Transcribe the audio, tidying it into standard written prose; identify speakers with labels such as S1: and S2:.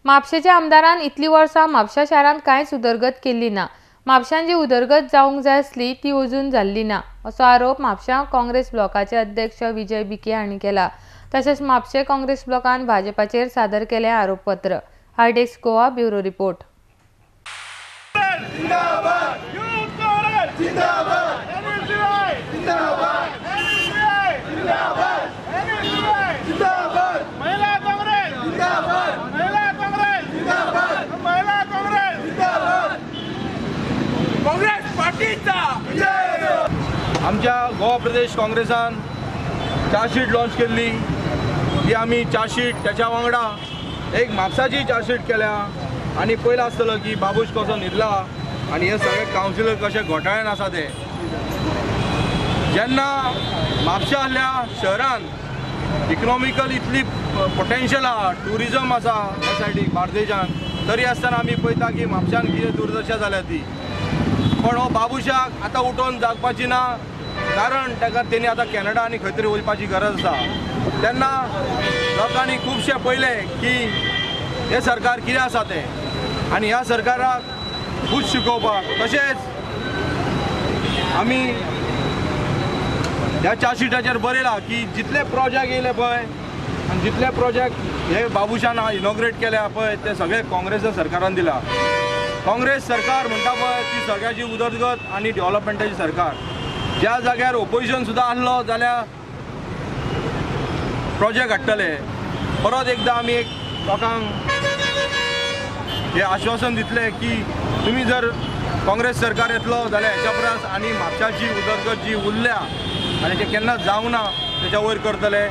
S1: म्हापशेच्या आमदारान इतली वर्सां म्हापशा शारांत कांयच उदरगत केल्ली ना. म्हापशान जी उदरगत जावंक जाय आसली ती अजून जाल्ली ना, असो आरोप म्हापशा काँग्रेस ब्लॉकाचे अध्यक्ष विजय भिके हांणी केला. तशेंच म्हापशें काँग्रेस ब्लॉकान भाजपाचेर सादर केलें आरोपपत्र. Hard Goa bureau report.
S2: आमच्या गोवा प्रदेश काँग्रेसान चार्जशीट लॉन्च केल्ली ती आमी चार्जशीट त्याच्या वांगडा एक म्हापसाची चार्जशीट केल्या आनी पयलें आसतलो की बाबूश कसो न्हिदला आनी हे सगळे कावन्सिलर कशे घोटाळ्यान आसा ते. जेन्ना म्हापशा आहल्या शहरान इकनॉमिकल इतली पोटेन्शियल आहा, ट्युरिजम आसा ह्या सायडीक बार्देजान, तरी आसतना आमी पळयता की म्हापशान कितें दुर्दशा जाल्या ती. पण हो बाबूशाक आतां उठोवन जागपाची ना, कारण ताका तेणी आतां कॅनडा आनी खंय तरी वचपाची गरज आसा. तेन्ना लोकांनी खुबशें पळयलें की हें सरकार कितें आसा तें आनी ह्या सरकाराक खूब शिकोवपाक. तशेंच आमी ह्या चार्जशीटाचेर बरयलां की जितले प्रोजेक्ट येयले पळय आनी जितले प्रोजेक्ट हे बाबूशान इनॉग्रेट केल्या पळय ते सगळे काँग्रेस सरकारान दिला. काँग्रेस सरकार म्हणटा पळय ती सगळ्याची उदरगत आनी डेव्हलपमेंटाची सरकार. ज्या जाग्यार ओपोजिशन सुद्दां आहलो जाल्यार प्रोजेक्ट हाडटले. परत एकदां आमी एक लोकांक हें आश्वासन दितले की तुमी जर काँग्रेस सरकार येतलो जाल्यार हेच्या परस आनी म्हापशाची उदरगत जी उरल्या आनी तें केन्नाच जावंक ना तेच्या वयर करतले.